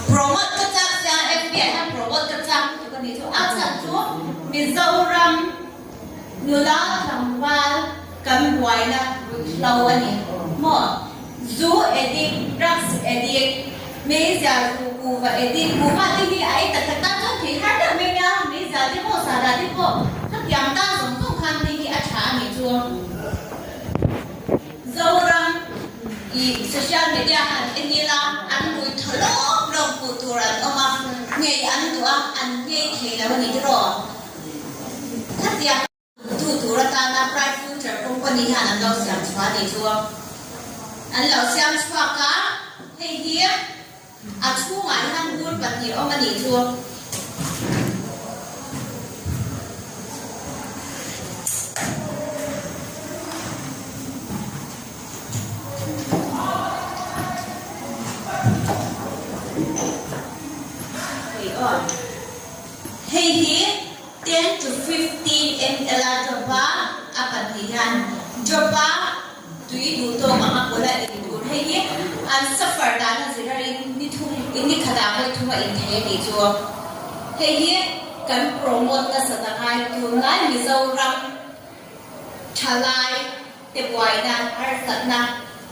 Promote ka chak sia FB ah hian promote ka chak lutuk a nih chu. A chhan chu Mizoram nula tlangval kan buaina ruihhlo a ni maw? Zu addict, drugs addict, meizial zu kuhva addict, kuhva te hi a ei tak tak tan chuan thei har deuh mai nia, meizial te pawh sahdah te pawh khatiang tan zawng zawng khan hei hi a tha a nih chu. Zoram i social media han en ila an rui tha lawk lawk hmuh tur an awm a, nghei an duh a, an nghei thei lo a ni tiraw? Khatiang tu tur atana Bright Future company hian an lo siam chhuah a nih chu. An lo siam chhuak a, hei hi a chhungah hian bur pahnih awm a nih chu. Hei aw. Hei hi 10 to 15 ml a drop a, a pahnih hian drop a tui duh tawk ang a pawlh a in tur. Hei hi an suffer dan a zir arin ni thum ni khatah vawi thum a in thei a nih chu. Hei hi kan promote nasat a ngai tunlai Mizoram thalai te buaina harsatna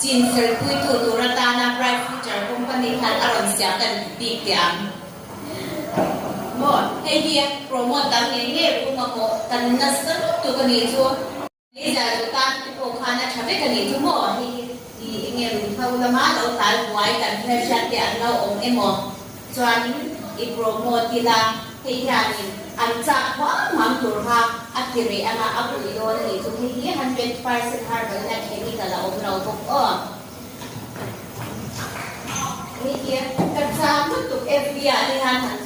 chin felpuitu tur atana Bright Future Company khan a rawn siam kan bik teh ang maw? Hei hi promote dang ngei ngei ru mamawh kan nasa lutuk a nih chu. Leiza duh tan te pawh khan a tha vek a nih chu maw? Hei hi i enge ruihhlo lama lo tal buai kan hmelhriat te an lo awm emaw? Chuanin i promote ila hei hianin an chak huam huam tur kha a ti reh anga a pui dawn a nih chu. Hei hi 100% herbal ina chemical a awm lo bawk aw. Hei hi ka chak lutuk FB ah te hian han.